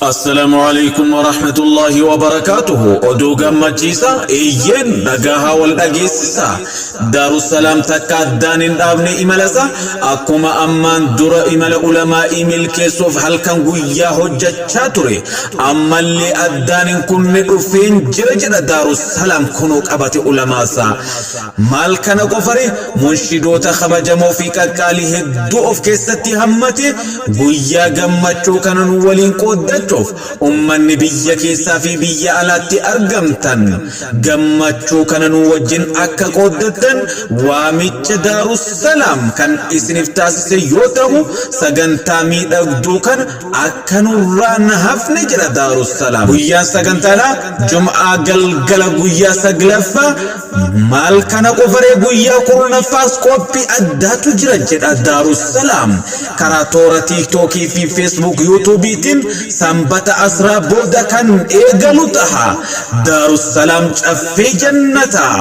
Assalaamu alaikum warahmatullaahi wabarakaatuhu. Oduu gammachiisa eeyyeen dhagahaa wal dhageessisa. Daarussalaam takka addaan hin dhaabne imalasa akkuma ammaan dura imala ulamaa'ii milkeessuuf halkan guyyaa hojjachaa ture. Ammallee addaan hin kunne dhufeen jira jedha Daarussalaam kunoo qabate ulamaasa. Maal kana qofare munshidoota kabajamoo fi qaqqaalii hedduu of keessatti hammate guyyaa gammachuu kana nu waliin qooddachuuf ummanni biyya keessaa fi biyya alaatti argamtan gammachuu kana nu wajjin akka qooddattan waamicha Daarussalaam kan isiniif taasise yoo ta'u sagantaa miidhagduu kana akka nurraa na hafne jedha Daarussalaam. Guyyaan sagantaadha Jum'aa galgala guyyaa saglaffaa. Maal kana qofaree guyyaa 10ffaas qophii addaatu jira jedha Daarussalaam. Karaa toora Tiiktookii fi Feesbuuk Yuutuubiitiin Sanbata Asraa booda kan eegalu taha. Daarussalaam Caffee Jannataa.